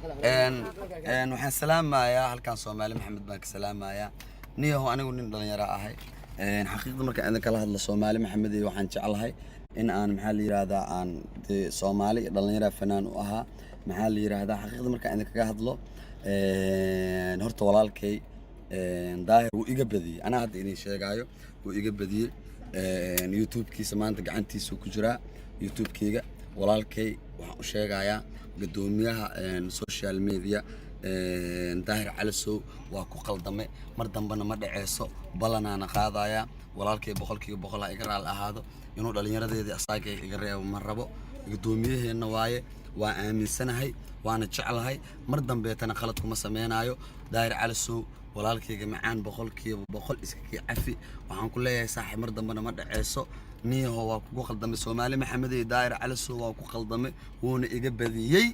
Waxaan salaamayaa halkan Soomaali Maxamed baan ka salaamayaa. Niyahow, anigu nin dhalinyaro ahay. Xaqiiqda markaan idin kala hadlo, Soomaali Maxamed iyo waxaan jeclahay in aan, maxaa la yiraahdaa, aan dee Soomaali iyo dhalinyara fanaan u ahaa. Maxaa la yiraahdaa, xaqiiqda markaan idinkaga hadlo, horta walaalkay Daahir wuu iga badiyey. Anaa hadda idin sheegaayo, wuu iga badiyey. YouTube-kiisa maanta gacantiisuu ku jiraa YouTube-keyga. Walaalkay waxaan u sheegayaa, guddoomiyaha social media Daahir Calasow, waa ku qaldamay, mar dambena ma dhaceyso, ballanaana qaadayaa. Walaalkay 100% ha iga raali ahaado. Inuu dhallinyaradeedii asaagay iga reebo ma rabo. Guddoomiyaheenna waaye, waa aaminsanahay, waana jeclahay. Mar dambeetana qalad kuma sameynaayo. Daahir Calasow, walaalkayga macaan, 100% iska kii cafi. Waxaan ku leeyahay, saaxiib, mar dambena ma dhaceyso. Niyaho, waa kugu qaldamay. Soomaali Maxamed iyo Daahir Calasow waa ku qaldamay, wuuna iga badiyey.